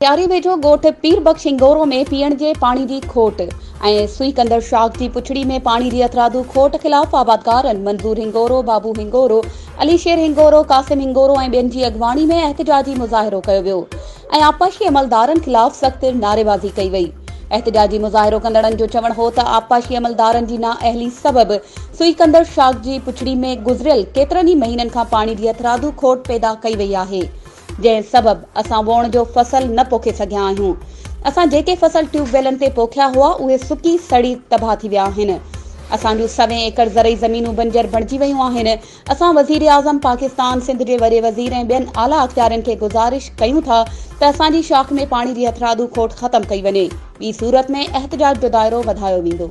مٽياري ويجهو ڳوٺ پير بخش هنگورو ۾ پيئڻ جي پاڻي جي کوٽ ۽ سوئي ڪندڙ شاخ جي پڇڙي ۾ پاڻي جي هٿرادو کوٽ خلاف آبادگارن منظور هنگورو، بابو هنگورو، علي شير هنگورو، قاسم هنگورو ۽ ٻين جي اڳواڻي ۾ احتجاجي مظاهرو ڪيو ويو ۽ آبپاشي عملدارن خلاف سخت نعريبازي ڪئي وئي. احتجاجي مظاهرو ڪندڙن جو چوڻ هو ته آبپاشي عملدارن جي نااهلي سبب سوئي ڪندڙ شاخ جي پڇڙي ۾ گذريل ڪيترن ئي مهينن کان پاڻي جي هٿرادو کوٽ پيدا ڪئي وئي آهي جنهن سبب اسان ووڻ جو فصل نه پوکي سگهيا آهيون. اسان جيڪي فصل ٽيوب ويلن تي پوکيا هئا اهي سڪي سڙي تباهه ٿي ويا آهن. اسان جون سوين ايڪڙ زرعي زمينون بنجر بڻجي ويون آهن. اسان وزيراعظم پاڪستان، سنڌ جي وڏي وزير ۽ ٻين اعليٰ اختيارين کي گذارش ڪيون ٿا ته اسان جي شاخ ۾ پاڻي جي هٿرادو کوٽ ختم ڪئي وڃي، ٻي صورت ۾ احتجاج جو دائرو وڌايو ويندو.